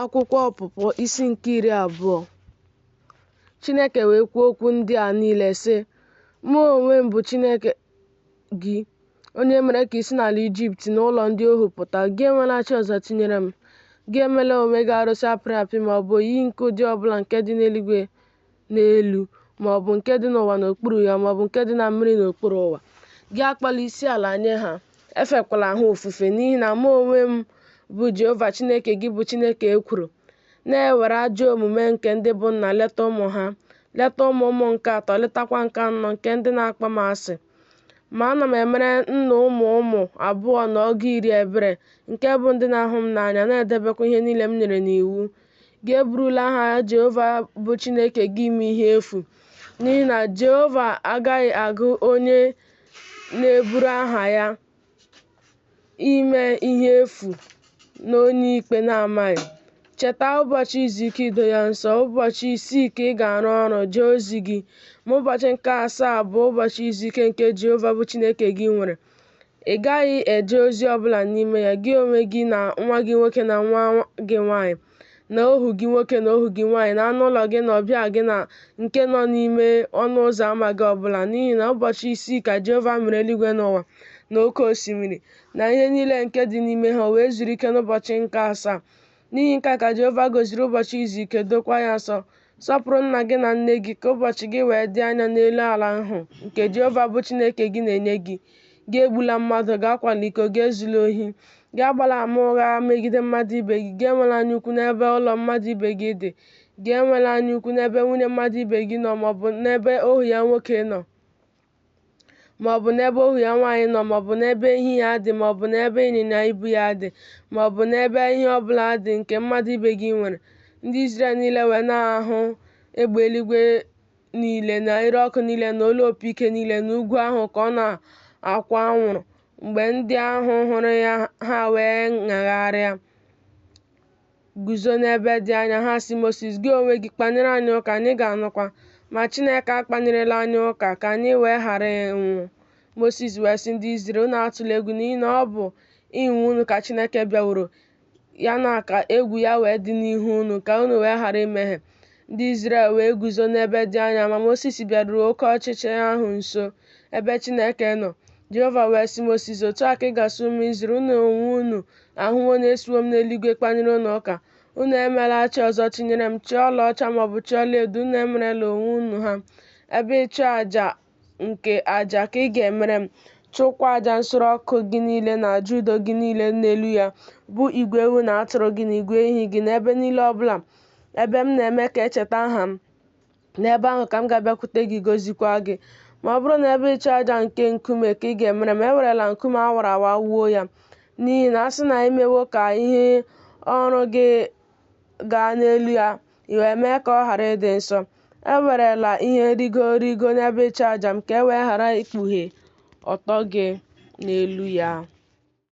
Akwụkwọ Ọpụpụ isi nke 20. Chineke wee kwuo okwu ndị a niile sị, Mụ onwe m bụ Chineke gị, onye mere ka i si n'ala Ijipt, n'ụlọ ndị ohu pụta. Gị enwela chi ọzọ tinyere m. Gị emela onwe gị arụsị a pịrị apị ma ọ bụ oyiyi nke ụdị ọ bụla nke dị n'eluigwe n'elu, ma ọ bụ nke dị n'ụwa n'okpuru ya, ma ọ bụ nke dị na mmiri n'okpuru ụwa. Gị akpọla isiala nye ha, efekwala ha ofufe, n'ihi na mụ onwe m bụ Jehova Chineke gị bụ Chineke ekworo, na-ewere ajọ omume nke ndị bụ nna leta ụmụ ha, leta ụmụ ụmụ nke atọ, letakwa nke anọ nke ndị na-akpọ m asị. Ma ana m emere nnu ụmụ ụmụ abụọ na ọgụ iri ebere, nke bụ ndị na-ahụ m n'anya, na-edebekwa ihe niile m nyere n'iwu. Gị eburula aha Jehova bụ Chineke gị ime ihe efu, n'ihi na Jehova agaghị agụ onye na-eburu aha ya ime ihe efu n'onye ikpe na-amaghị. Cheta ụbọchị izu ike ido ya nsọ. Ụbọchị isii ka ị ga-arụ ọrụ, jee ozi gị. Ma ụbọchị nke asaa bụ ụbọchị izu ike nke Jehova bụ Chineke gị nwere. Ị gaghị eje ozi ọbụla n'ime ya, gị onwe gị na nwa gị nwoke na nwa gị nwaanyị, na ohu gị nwoke na ohu gị nwaanyị, na anụ ụlọ gị na ọbịa gị na nke nọ n'ime ọnụ ụzọ ama gị ọbụla, n'ihi na ụbọchị isii ka Jehova mere eluigwe na ụwa na oke osimiri, na ihe niile nke dị n'ime ha, o wee zuru ike n'ụbọchị nke asaa. N'ihi nke a ka Jehova gọziri ụbọchị izu ike, dokwa ya nsọ. Sọpụrụ nna gị na nne gị, ka ụbọchị gị wee dị anya n'elu ala ahụ nke Jehova bụ Chineke gị na-enye gị. Gị egbula mmadụ, gị akwala iko, gị ezula ohi, gị agbala ama ụgha megide mmadụ ibe gị, gị enwela anyaukwu n'ebe ụlọ mmadụ ibe gị dị, gị enwela anyaukwu n'ebe nwunye mmadụ ibe gị nọ, maọbụ n'ebe ohu ya nwoke nọ, maọbụ n'ebe ohu ya nwaanyị nọ, maọbụ n'ebe ehi ya dị, maọbụ n'ebe ịnyịnya ibu ya dị, maọbụ n'ebe ihe ọbụla dị nke mmadụ ibe gị nwere. Ndị Izrel niile wee na-ahụ egbe eluigwe niile na ire ọkụ niile na olu opi ike niile na ugwu ahụ ka ọ na-akwụ anwụrụ. Mgbe ndị ahụ hụrụ ya, ha wee ṅagharịa, guzo n'ebe dị anya. Ha sị Mosis, Gị onwe gị kpanyere anyị ụka, anyị ga-anụkwa. Ma Chineke akpanyerela anyị ụka, ka anyị wee ghara ịnwụ. Mosis wee sị ndị Izrel, Unu atụla egwu, n'ihi na ọ bụ ịnwa unu ka Chineke bịaworo, ya na ka egwu ya wee dị n'ihu unu, ka unu wee ghara imehie. Ndị Izrel wee guzo n'ebe dị anya, ma Mosis bịaruru oke ọchịchịrị ahụ nso, ebe Chineke nọ. Jehova wee sị Mosis, Otu a ka ị ga-asị ụmụ Izrel, Unu onwe unu ahụwo na esiwo m n'eluigwe kpanyere unu ụka. Unu emela chi ọzọ tinyere m, chi ọlaọcha maọbụ chi ọlaedo, unu emerela onwe unu ha. Ebe ịchụ aja nke aja ka ị ga-emere m, chụkwa aja nsure ọkụ gị niile na aja udo gị niile n'elu ya, bụ igwe ewu na atụrụ gị na igwe ehi gị, n'ebe niile ọbụla ebe m na-eme ka e cheta aha m. N'ebe ahụ ka m ga-abịakwute gị gọzikwa gị. Ma ọ bụrụ na ebe ịchụ aja nke nkume ka ị ga-emere m, ewerela nkume a wara awa wuo ya, n'ihi na a sị na i mewo ka ihe ọrụ gị gaa n'elu ya, i wee mee ka ọ ghara ịdị nsọ. Ewerela ihe nrigo rigo n'ebe ịchụ aja m, ka e wee ghara ikpughe ọtọ gị n'elu ya.